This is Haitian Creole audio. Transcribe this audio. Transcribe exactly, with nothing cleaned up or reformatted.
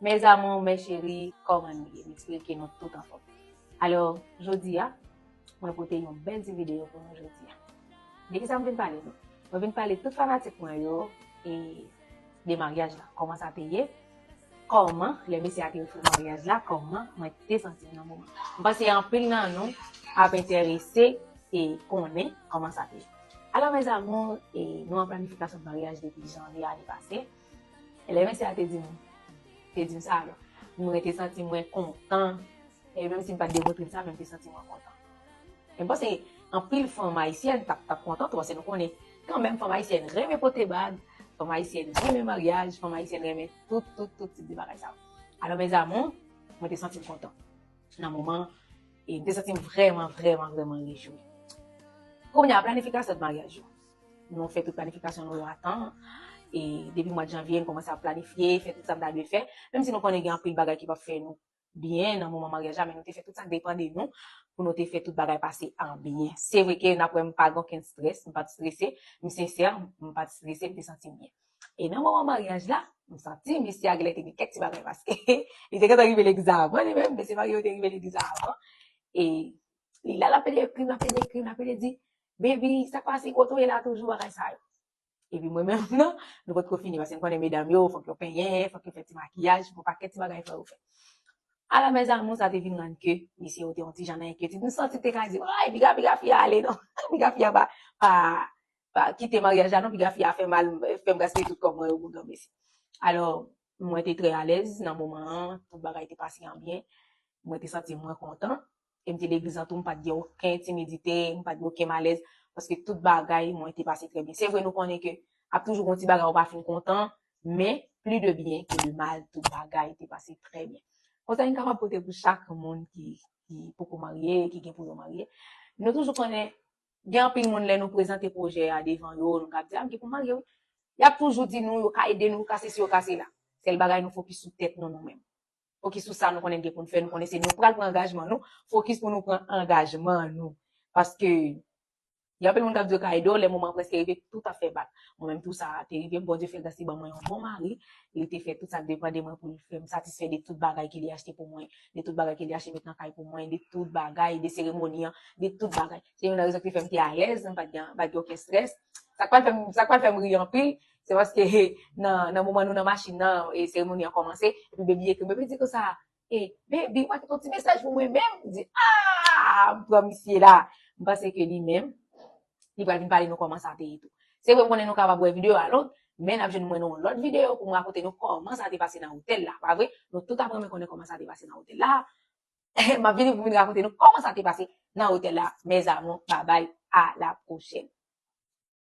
Mes amours, mes chéris, kòman nou ye? M espere ke nou tout anfòm. Alò, jodi a, mwen pote yon bèl ti videyo pou nou jodi a. De kisa m vin pale nou? Mwen vin pale tout fanatik mwen yo e de maryaj la. Kòman sa te ye? Kòman lè mesye a te ofri maryaj la? Kòman mwen te santi m nan moman? M panse anpil nan nou ap enterese e konnen kòman sa te ye. Alò, mes amours, e nou an planifikasyon maryaj depi janvye ane pase. E lè mesye a te di m, te di m sa, alò, mwen te santi mwen kontan. E menm si m pa t demontre m sa, men m te santi mwen kontan. E m panse anpil fanm ayisyèn t ap, t ap kontan tou, paske nou konnen kanmenm fanm ayisyèn renmen pote bag, fanm ayisyèn renmen maryaj, fanm ayisyèn renmen tout, tout, tout tip de bagay sa yo. Alò, mes amours, mwen te santi m kontan nan moman, e m te santi m vrèman, vrèman, vrèman rejwi. Kounye a, planifikasyon de maryaj yo. Nou fè tout planifikasyon nou yo a tan. E depi mwa de janvye, nou kòmanse ap planifye, fè tout sa n ta dwe fè. Menm si nou konnen gen anpil bagay ki p ap fè nou byen nan moman maryaj la, men nou te fè tout sa k depann de nou pou nou te fè tout bagay pase an byen. Se vre ke n ap wè m pa gen okenn strès, m pa t strese, m sensè, m pa t strese, m te santi m byen. E nan moman maryaj la, m santi mesye a genlè te gen kèk ti bagay paske li te gentan rive legliz avan li menm, mesye marye yo te rive legliz avan. E li la, l ap pede ekri m, l ap pede ekri m, l ap pede di, "Baby, sa k pase, kote w ye la toujou, bagay sa yo?" Epi mwen menm, non, nou potko fini, paske n konnen medam yo, fòk yo penyen, fòk yo fè ti makiyaj, pou pakèt ti bagay fò yo fè. Alò, mes amours, sa te vin rann ke mesye yo te yon ti jan nan enkyetid. M santi te ka di, "Ay, piga, piga fi a ale, non." Piga fi a pa, pa, pa kite maryaj la, non, piga fi a fè mal, fè m gaspiye tout kòb mwen yo pou granmesi. Alò, mwen te trè alèz nan moman an, tout bagay te pase an byen. Mwen te santi mwen kontan. E m te legliz lan tou, m pa t gen okenn timidite, m pa t gen okenn malèz, paske tout bagay mwen te pase trè byen. Se vre, nou konnen ke ap toujou gon ti bagay ou pa fin kontan, men pli de byen ke de mal, tout bagay te pase trè byen. Konsèy m kapab pote pou chak moun ki, ki poko marye, ki gen pou yo marye, nou toujou konnen, gen anpil moun lè nou prezante pwojè a devan yo, nou ka di, "A, m gen pou m marye, wi." Y ap toujou di nou, yo ka ede nou, yo ka sesi, yo ka sela. Sèl bagay nou fokis sou tèt nou, nou menm. Fokis sou sa nou konnen n gen pou n fè, nou konnen se nou pral pran angajman nou, fokis pou nou pran angajman nou. Paske, gen anpil moun k ap di yo ka ede w, lè moman an prèske rive, tout ap fè bak. Mwen menm tou sa te rive m, Bondye fè gras li ban mwen yon bon mari, li te fè tout sa k depann de mwen pou l fè m satisfè de tout bagay ke li achte pou mwen, de tout bagay ke li achte met nan kay pou mwen, de tout bagay, de seremoni an, de tout bagay. Se youn nan rezon ki fè m te alèz, m pa t gen, m pa t gen okenn strès. Sa k pral fè m, sa k pral fè m ri anpil, se paske nan, nan moman nou nan machin nan, e seremoni an kòmanse, epi baby ekri m, baby di konsa, "E, baby, ou pa kite yon ti mesaj pou mwen menm?" M di, "A, m pran misye la." M panse ke li menm, li pral vin pale nou kòman sa te ye tou. Se vre, m konnen nou kapab wè videyo a long, men n ap jwenn mwen nan yon lòt videyo pou m rakonte nou kòman sa te pase nan otèl la, pa vre? Nou tout ap renmen konnen kòman sa te pase nan otèl la. M ap vini pou m vin rakonte nou kòman sa te pase nan otèl la. Mes amours, babay, a la pwochèn.